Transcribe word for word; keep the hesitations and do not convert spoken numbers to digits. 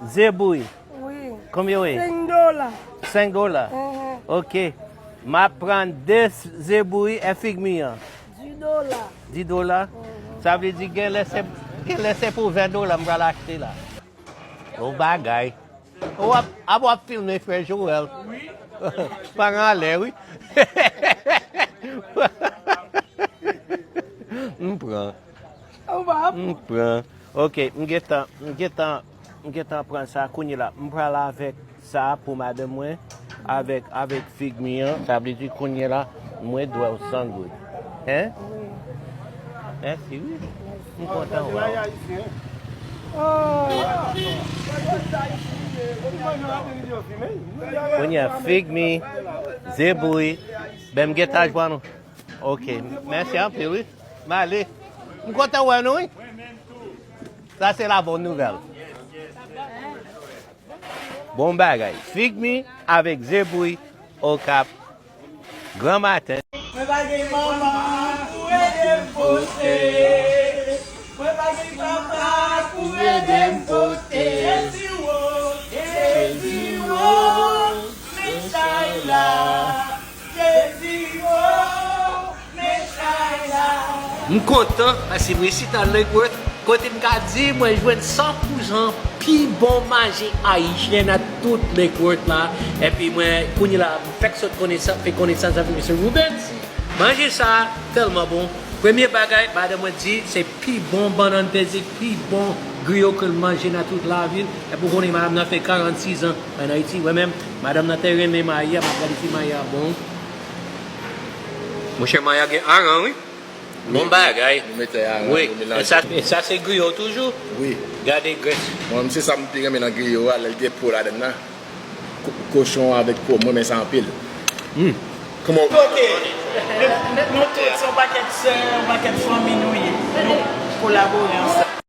Ze bouyi. Wi. Konbyen w ye? Senk dola. Senk dola? Mhm. Ok. M ap pran de ze bouyi e fig mi an. Dis dola. Dis dola? Mhm. Sa vle di gen lè se, gen lè se pou ven dola m pral achte la. Bon bagay. Ou ap, ap w ap filme frè Joel. Pa nan anlè, wi. M pran. M pran. Ok, m gentan, m gentan, m gentan pran sa kounye la. M pral avèk sa pou madanm mwen, avèk, avèk fig mi an. Sa vle di kounye la, mwen dwe w san goud. Hein? Wi. Mèsi, wi. M kontan wè w. Oh. Kounye a, fig mi, ze bouyi, ben m gen taj pa nou. Ok, mèsi anpil, wi. M ale. M kontan wè nou, wi. Sa se la bonne nouvelle. Bon bagay. Fig mi avèk ze bouyi Okap. Granmaten. Mwen pa gen manman pou ede m pote. Mwen pa gen papa pou ede m pote. Jezi wo, Jezi wo, men chay la. Jezi wo, men chay la. M kontan paske m resi nan Lake Worth, kote m ka di mwen jwenn san pou san pi bon manje ayisyen nan tout Lake Worth la. Epi mwen, kounye la, m fèk sot konesan-, fè konesans avèk mesye Rubens. Manje sa tèlman bon. Premye bagay, madanm mwen di, se pi bon bannann peze, pi bon griyo ke l manje nan tout lavil. Epi w konnen madanm nan fè karannsis an ann Ayiti. Mwen menm, madanm nan te renmen mayi a, m ap gade si mayi a bon. Monchè, mayi a gen aran, wi. Bon bagay. Nou mete aran, wi, nou melanje. E sa, e sa se griyo toujou? Wi. Gade grès. Mwen, se sa m pi renmen nan griyo a, lè l gen po ladann nan. Ko-, kochon avèk po, mwen renmen sa anpil. Hmm. Kòman w... Ok. Nou tout se yon pakèt sè, yon pakèt fanmi nou ye. Nou kolabore ansanm.